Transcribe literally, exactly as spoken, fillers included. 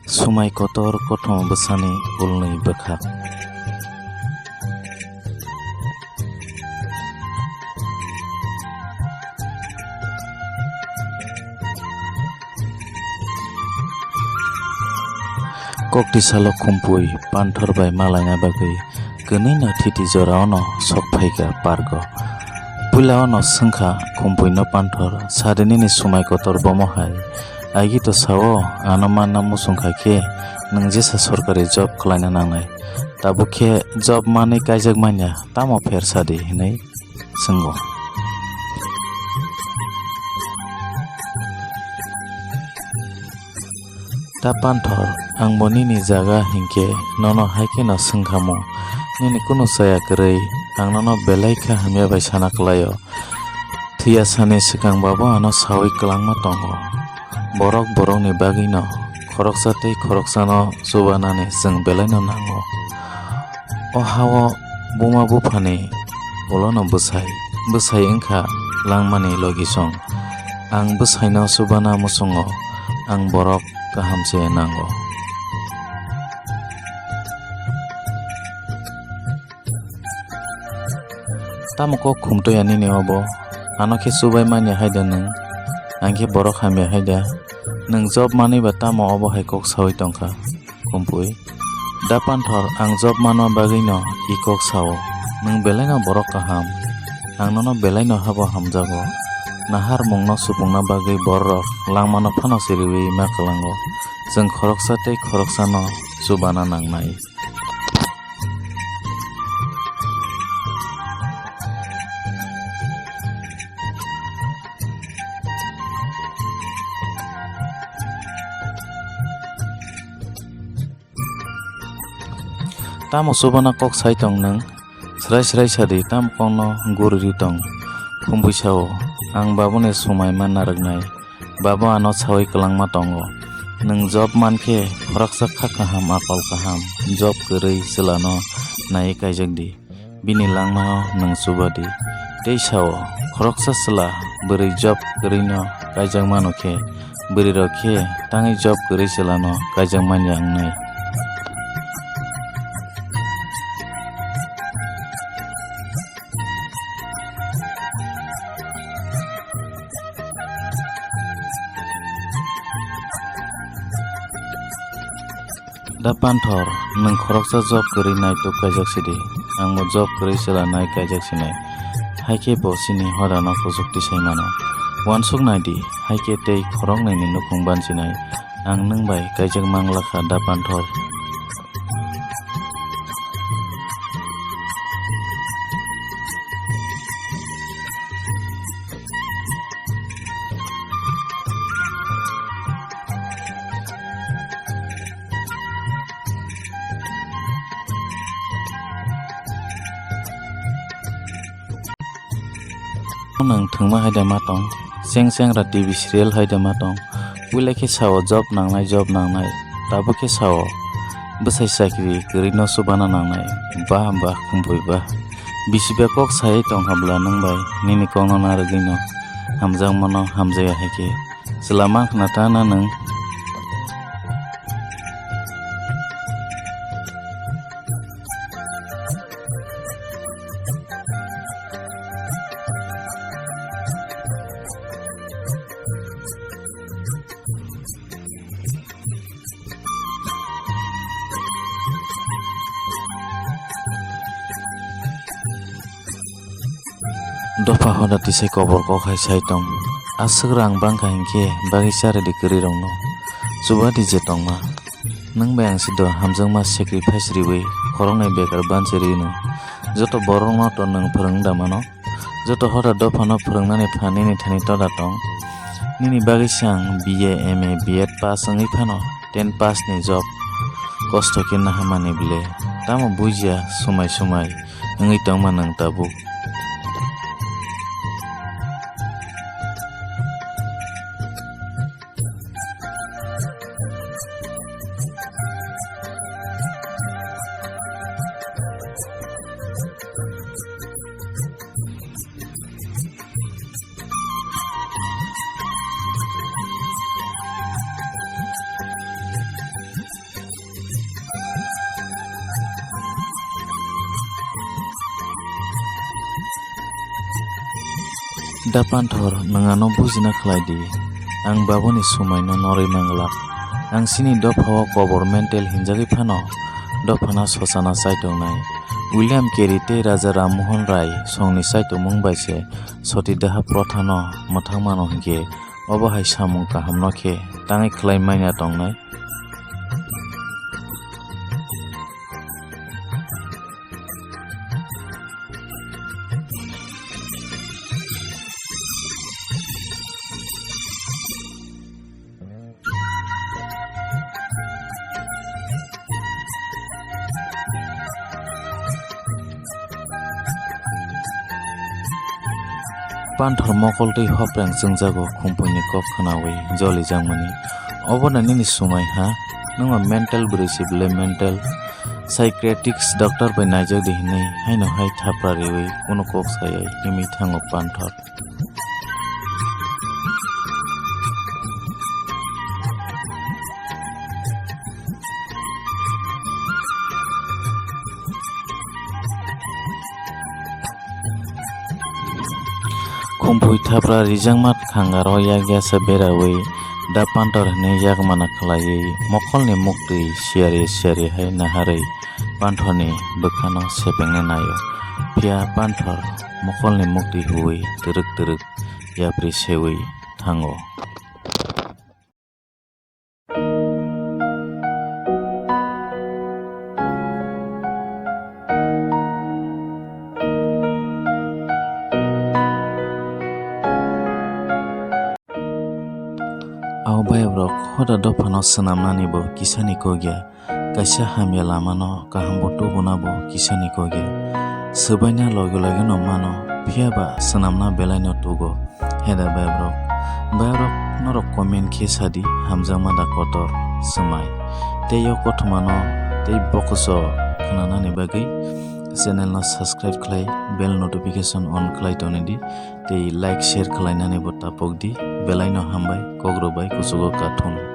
Swmai kotor kothoma bwsani ulnwi bwkha. Kokti salo Khumpui Panthor bai malaina bagwi kwnwino thiti jorao'-no sok phaikha pargo. Puila-o'-no swngkha Khumpuino Panthor, "Sadi nini swmai kotor bomo hai? Aigi to sao, ano manna muchung kha khe nwng jesa sorkari job khlaina nangnai. Tabuk khe job manwi kaijak manya, tamo pher sadi?" hinwi swngo. Ta Panthor, ang bo nini jaga hinkhe nono hai kheno swngkhamu, nini kunu chaya kwrwi, ang nono belai kha hamya bai sana kwlaio. Thwiya sani swkang babo ano saui kwlangma tongo. Borok borokni bagwino khoroksa tei khoroksano chubanani chwng belaino nango. O ha-o buma buphani ulono bwsai, bwsai wngkha langmani logisong. Ang bwsaino chubana muchungo, ang borok kaham se nango. Tamo kok khumtoya nini obo? Ano khe chubai manya hai da nwng? Ang khe borok hamya hai da? Nwng job manwi ba tamo obo hai kok saui tongkha? Khumpui. Da Panthor, ang job manma bagwino i kok sao. Nwng belaino borok kaham. Ang nono belaino habo hamjago. Naharmungno supungna bagwi bororok langmano phano siriwi ma kwlango. Chwng khoroksa tei khoroksano chubana nangnai. Tamo chubana kok sai tong nwng? Srai srai sadi, tamo kokno guri ri tong? Khumpui sao, ang babuni swmai ma narwknai. Babo ano saui kwlangma tongo. Nwng job mankhe khoroksa kha kaham, akol kaham, job kwrwi chwlano naiwi kaijak di. Bini langmao nwng chuba di. Tei sao, khoroksa chwla bwrwi job kwrwino kaijak mano khe, bwrwirok khe tangwi job kwrwi chwlano kaijak manya wngnai. Da Panthor, nwng khoroksa job kwrwi naituk kaijak sidi. Ang bo job kwrwi chwla nai kaijak sinai. Hai khe bo chini hodano kuchuk tisai mano. Uansuk nai di, hai khe tei khoroknwi ni nukhung ban sinai. Ang nwng bai kaijak mangla kha, Da Panthor. Nwng thwngma hai da ma tong, cheng cheng ra T V serial hai da ma tong, puila khe sao job nangnai, job nangnai, tabuk khe sao bwsai chakri kwrwi no chubana nangnai, ba ba Khumpui ba. Bisi ba kok sai tong habla nwng bai nini kokno narwgwino hamjakmano hamjaya hai khe chwla man khna ta na nwng? Dopha hoda tisai kobor kok hai sai tong. Aswk rang bangkha hinkhe bagwi charidi kwrwi rokno. Chubadi je tongma. Nwng bai ang sido hamjakma sacrifice riwi khoroknwi bekar bansi rino. Joto borokno to nwng phwrwng da mano. Joto hoda dophano phwrwngnani phan nini thani toda tong. Nini bagwi se ang B A, M A, B Ed pass wngwi phano ten pass ni job kosto khe nahamani ble. Tamo bujiya, swmai swmai wngwi tongma nwng tabuk. Da Panthor, nwng ano bujina khlai di. Ang babuni sumaino norwi manglak. Ang chini dophao kobor mental hinjagwi phano dophano sochana chai tongnai. William Carey tei Raja Ram Mohan Roy songni chaitokmung bai se soti daha prothano mwthang mano hinkhe obo hai samung kahamno khe tangwi khlai manya tongnai. Panthor mokol twi hoprang chwngjago, khumpuini kok khnaui jolijakmani. Obono nini sumai ha, nwngma mental bwrwi se belai mental. Psychiatrist doctor bai naijak di hinwi haino hai thapra riui kunu kok sayai himwi thango Panthor. Khumpui thapra rijakma thangaro yak yasa beraui Da Panthor hinwi yakmana khlaiwi mokolni muktwi siyari siyari hai naharwi Panthorni bwkhano sepengna naio. Phiya Panthor mokolni muktwi huui twrwk twrwk yapri seui thango. Abo bayap rok hoda dophano swnamnani bo kisani kok ya. Kaisa hamya lamano kahambo tubuna bo kisani kok ya. Swbaina loge loge no mano, phiya ba swnamna belai no tugo. Heda bayap rok, bayap rok norok comment khe sadi, hamjakma da kotor swmai. Tei o kothoma no tei bokoso khnanani bagwi channel no subscribe khlai, bell notification on khlai toni di, tei like share khlainani bo tapok di. Belai no hambai, kok rwbai kuchugo kathum.